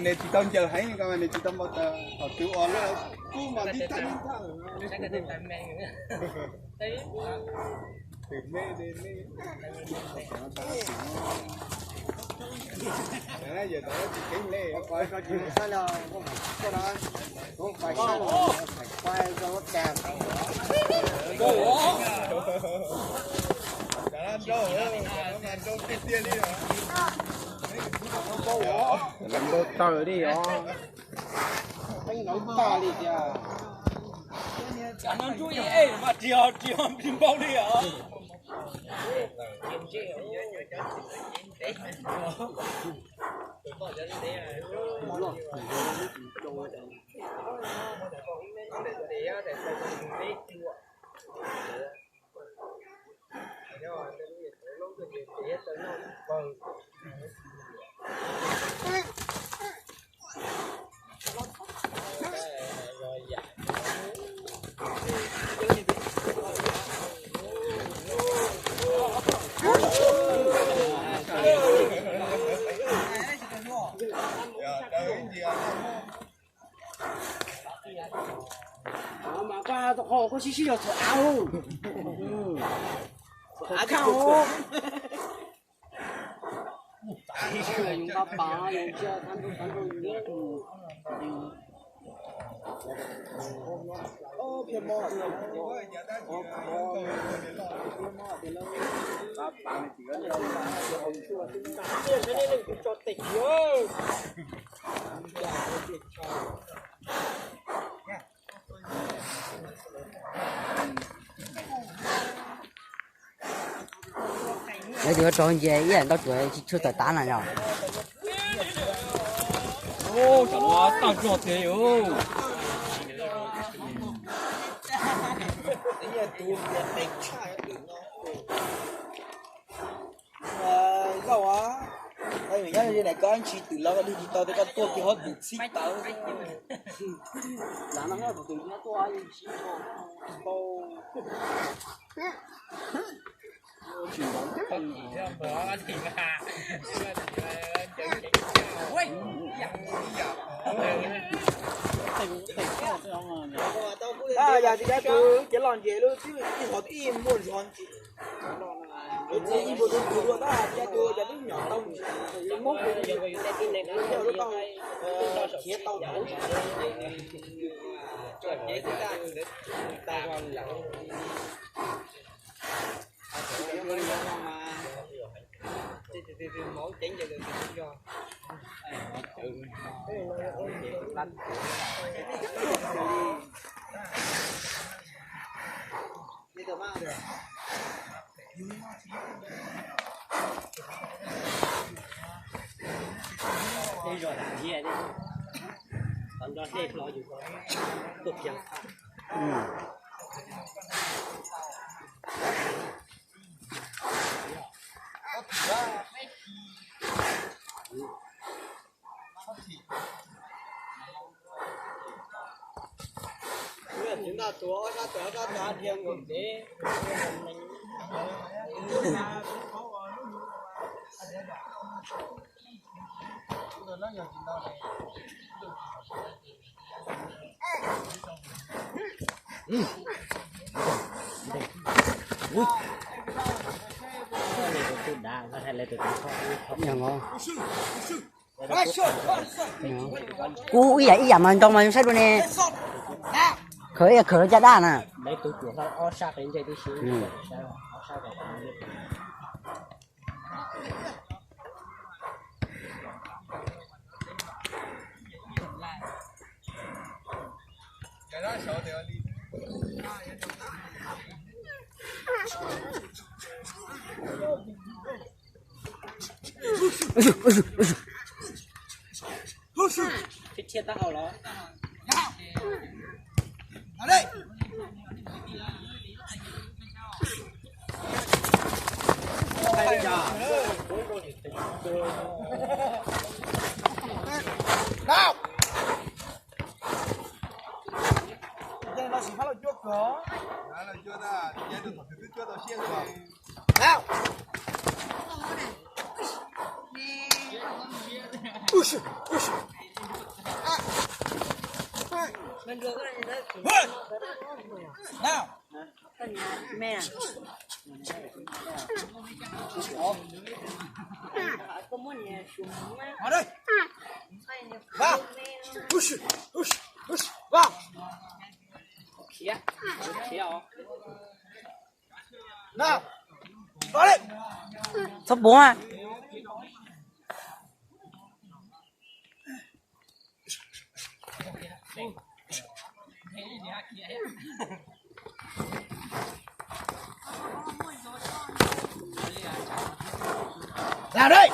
Nws tsis tau ncaws heev, nws tsis tau npau taws, thaum twg ua lawm kub mas ntib tag ntib tag. Twm me, twm me. Yawm tau tsis keeb le. Lawv npau taws li os. Tsis npau li os. Mas koj qhov koj sib sib yog txhuam av, txhuam av kaj os. Lawv tus yuav raug nce ib yam ntau tsuav tsis tshua tawm tav na yog. Tam no tag zog tiag. Zaum a, nyob li ntawd koj ntsis twm los koj dig tsis tau tias koj tuaj kiag huab twm txhib tawv. Yog tsis yog tus ces los ntses lub twb ib qhov twb ib muaj zog ntsis. Lawv txiv ib npua tus tus dua tab sis tus cas twb nyom tau ntsis, Hmoob tus tus thiaj lub tau khiav tau ntau. Kub ib yam ib yam mas nrau mas zoo saib dua ne. Khaws ib yam khaws caj dab na. Ces no sim fab los cuab kawg. Fab los cuab tag, ces tus thaum twg twb cuab tau siab li. Now. Vào đây. Vào. Hush, hush, hush. Vào. Nào. Vào đây. Số bốn à? Vào đây.